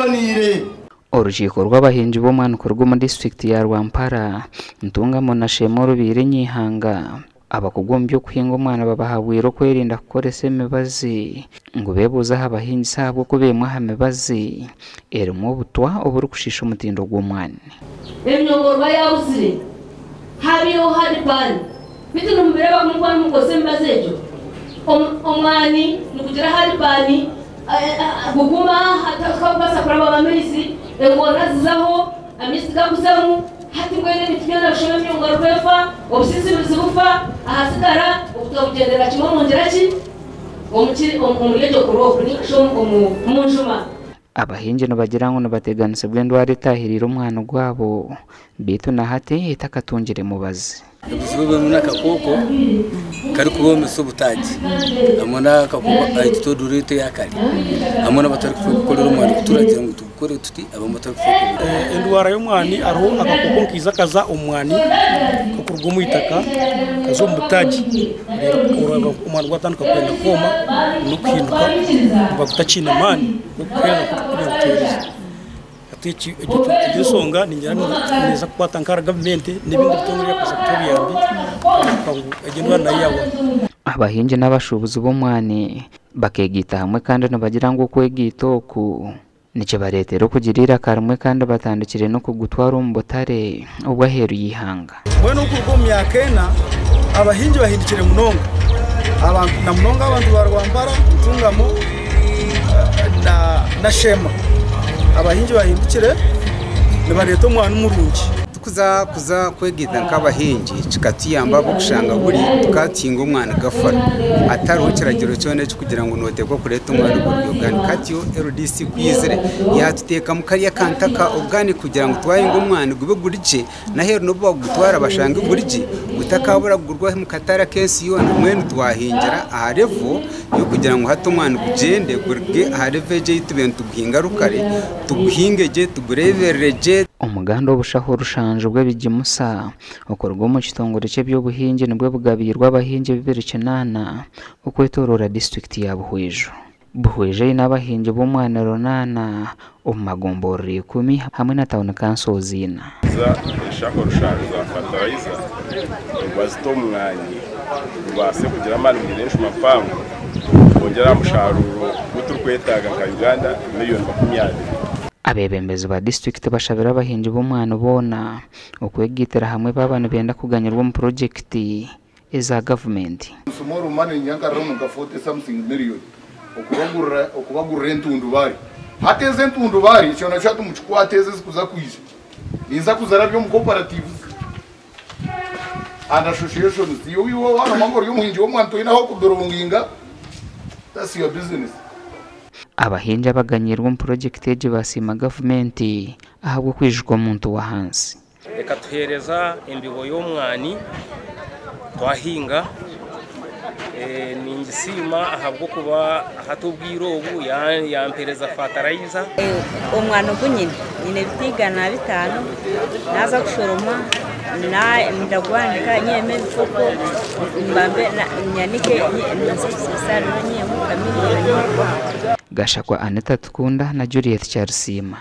Oboneire. Orukiiko rw'abahingi b'omwani kuruga omu disiturikiti ya Rwampara, Ntungamo na Sheema orubaire eny'eihanga, abakugu omu by'okuhinga omwani babahabwire okwerinda kukoresa emibazi ngu beebuuze aha bahingisa ahabw'okuba emwe aha mibazi erimu obutwa oburikushiisha omutindo gw'omwani. Emyongorwa yaabuzire, habaireho hard pan. Beitu nimubireeba ku murikuba nimukozesa emibazi egyo, omwani nigugira hard pan, guguma hatakakubaasa kurabamu amaizi, engoona zizaho, amaizi tigakuzamu. Hati mbwenu ebintu byona bishoma emyongorwa efa, obusinzibirizi bufa, ahasigara obutwa bugyendera kimwe omu ngira ki? Omuri egyo crop ninga shi omu njuma. Abahingi nibagira ngu nibateganisibwa endwara etaahiriire omwani gwabo beitu na hati etakatungire mubazi. Obuzibu obumwe n'akakooko karikuboomesa obutaagi hamwe n'akakooko akitodora eyakare hamwe n'abatarikufa kukorera omwani kuturagira ngu tugukore tuti abamwe batarikufa kugukora. Endwara y'omwani hariho akakooko nikaija kaza omu mwani kakuruga omu itaka kaza omu butaagi reero omwani gwatandika kwenda kwoma n'okuhinduka guba gutakiine maani g'okuheereza nk'oku turikuguheereza. Hati egyo enshonga ningira ngu neeza kukwata nk'ahari gavumenti n'ebindi bitongore ebyakubaasa kutuha obuyambi kureebeka ngu egyo endwara nayo yaahwaho. Abahingi n'abashuubuzi b'omwani bakeegaita hamwe kandi nibagira ngu okwegaita oku nikibareetera okugira eiraka rimwe kandi batandikire n'okugutwara omu butare obw'aheeru y'eihanga. Mbwenu okuruga omu myaka ena, abahingi bahindukire munonga na munonga abantu ba Rwampara, Ntungamo na Sheema. Abahingi bahindukire nibareeta omwani murungi. Tukuza kuza kwegaita nk'abahingi kikatuyamba ahabw'okushanga buri tukatuhinga omwani gafura hatariho kiragiro kyona ekirikugira ngu noteekwa kureeta omwani guri organic. Hati yo LDC ku eizire yatuteekamu kariya kantu aka organic kugira ngu twahinga omwani gube guri gye N'aheeru n'obu bakugutwara bashange guri gye, gutakabura kugurwa omu katare ak'ensi yoona. Mbwenu twahingira aha revo y'okugira ngu hati omwani gugyende guruge aha revo egyo ei tubaire nituguhinga rukare, tuguhinge gye, tugureeberere gye. Omuganda obushaho rushanju bw'ebigimusa okuruga omu kitongore ky'eby'obuhingi nibwo bugabiirwe abahingi 28 okwetoroora disiturikiti ya Buhweju. Buhweju eine abahingi b'omwani runaana omu magomborora ikumi hamwe na tauni kansozi ina. Za enshaho rushanju za fatarayiza ngu bazite omu mwani gubaase kugira amaani kugira enjuma mpango gwongyere aha musharuuro ogu turikwetaaga nka Uganda miriyoni 20. Abeebembezi ba disiturikiti bashabire abahingi b'omwani boona okwegaitira hamwe baaba nibenda kuganyirwa omu purogyekiti eza gavumenti. Small money nyankarira omu nka 40 something million okubagurira okubagurira entundubaare. Hati ezi entundubaare ekyo nakyo hati mukikwate ezi ezikuza kwija ninza kuzirabya omu cooperatives and associations. Iwe iwe waroma ngu ori omuhingi w'omwani toine ah'okubironginga that's your business. Abahingi abaganyiirwe omu purogyekiti egi basiima gavumenti ahabw'okwijuka omuntu w'ahansi. Ekatuheereza embibo y'omwani twahinga. Ningisiima ahabw'okuba hati obwire obu yampeereza fatarayiza. Omwani ogu nyine, nyine ebiti 105, naaza kushoroma ndagwanika nyihemu ebikoko mbambe nyanike nze kusaarura nyihemu nka miriyoni. Gashakwa Anita Tukunda na Juliet Kyarisiima.